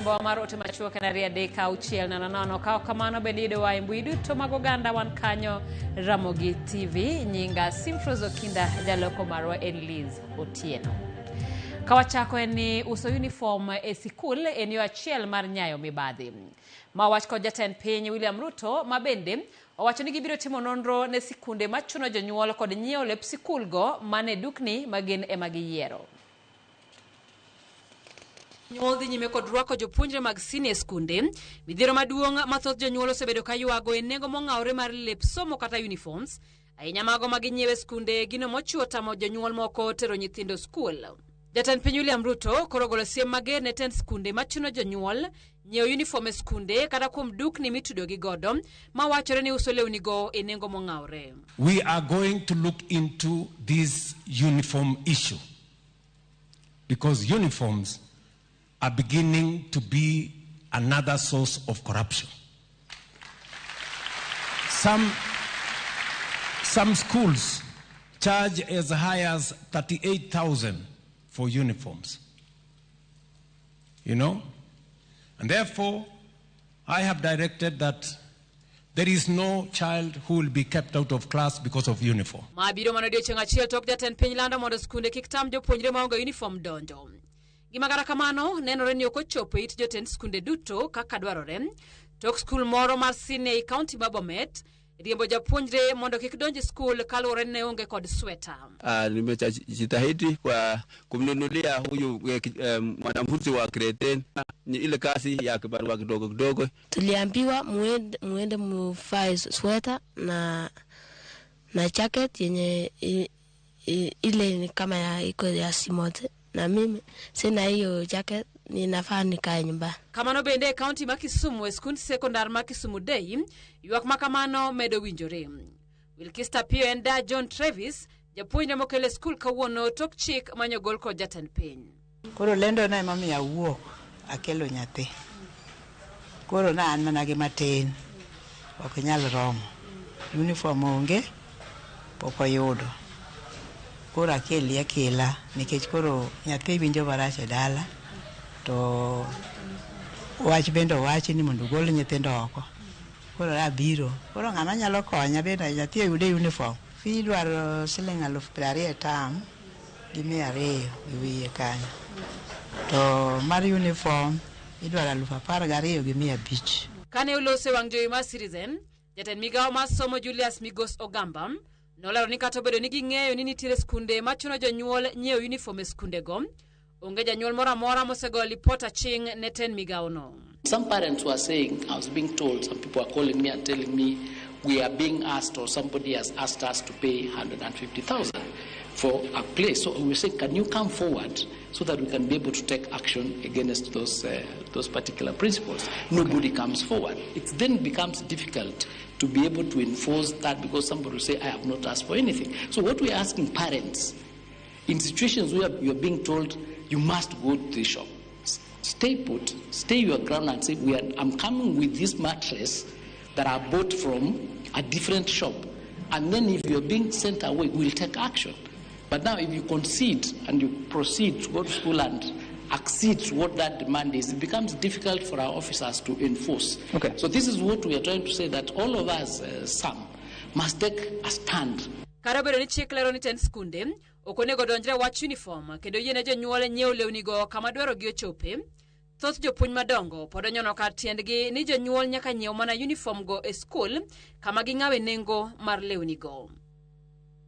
Namba mar ote machuok en 23600. Ka ok kamano bende yudowa e mbui duto mag oganda wan kanyo Ramogi TV. Nyinga Simfros Okinda, jaloko marwa en Liz Otieno. Ka wachako en ni uso uniform e sikul en yo achiel mar nyayo mibadhi. Ma wach kod jatend piny William Ruto ma bende owacho ni gibiro timo nonro ne sikunde machuno jonyuol kod nyiewo lep sikul go mane dukni ma gin ema giyiero. Jonyuol dhi nyime kod rwako jopuonjre mag sini e skunde. Midhiero maduong' ma thoth jonyuol osebedo ka ywago en nengo mong'awore mar lep somo kata uniforms, ahinya mago ma ginyiewo e skunde, gino mochiwo tamo jonyuol moko tero nyithindo skul. Jatend piny William Ruto koro ogolo siem mager ne tend skunde machuno jonyuol nyiewo uniform e skunde kata kuom dukni mitudogi godo ma wachore ni uso lewnigo e nengo mong'awore. We are going to look into this uniform issue because uniforms are beginning to be another source of corruption. Some schools charge as high as 38,000 for uniforms. You know? And therefore, I have directed that there is no child who will be kept out of class because of uniform. Ma biro mana odiechieng' achiel tok jatend piny lando mondo skunde kik tam jopuonjre maonge uniform donjo. Gima kata kamano nenore ni ok ochopo e it jotend skunde duto kaka dwarore. Tok skul moro mar senior e kaunti ma Bomet riembo japuonjre mondo kik donj e skul kaluwore ni ne onge kod sweta. Nimejitahidi kwa kumnunulia huyu mwanafunzi wa grade 10 ni ile kazi ya kibarua kidogo kidogo. Tuliambiwa muende muvae sweta na jacket yenye ile ni kama ya iko ya simote, na mimi sina hiyo jacket, ninafaa nikae nyumbani. Kamano bende e kaunti ma Kisumu e skund sekondar ma Kisumu Day, ywak ma kamano medo winjore. Wilkista Pio en da John Travis, japuonjre mokel e skul kawuono tok chik manyogol kod jatend piny. Koro lendo na emomiyo awuok akelo nyathi. Koro na an mana gi matin, ok nyal romo. Uniform onge, pok oyudo. Koro akeli akela nikech koro nyathi winjo marach e dala to wach bende owachi ni mondo ogol nyithindo oko. Koro abiro. Koro ng'ama nyalo konya bende nyathi oyude uniform. Fee idwaro siling 20,000 e term gi 200 e wiye kanyo. To mar uniform idwaro 12,500. Kane olose wang' jowi mar Citizen, jatend migawo mar somo Julius Migos Ogamba nolero ni kata obedo ni ging'eyo ni nitiere skunde machuno jonyuol nyiewo uniform e skundego, onge janyuol moro amora mosegoyo lipot aching' ne tend migawono. Some parents were saying, I was being told, some people are calling me and telling me, we are being asked or somebody has asked us to pay 150,000 for a place. So we say, can you come forward so that we can be able to take action against those particular principles? Nobody comes forward. It then becomes difficult to be able to enforce that because somebody will say, I have not asked for anything. So what we are asking parents, in situations where you are being told you must go to the shop, stay put, stay your ground and say, I'm coming with this mattress that I bought from a different shop. And then if you're being sent away, we'll take action. But now if you concede and you proceed to go to school and accede to what that demand is, it becomes difficult for our officers to enforce. So this is what we are trying to say, that all of us, some, must take a stand. Kata obedo ni chik lero ni tend skunde ok onego donjre wach uniform kendo yiene jonyuol nyiewo lewnigo kama dwarogi ochope, thoth jopuonj madongo pod onyono kar tiendgi ni jonyuol nyaka nyiew mana uniform go e skul kama ging'awe nengo mar lewnigo.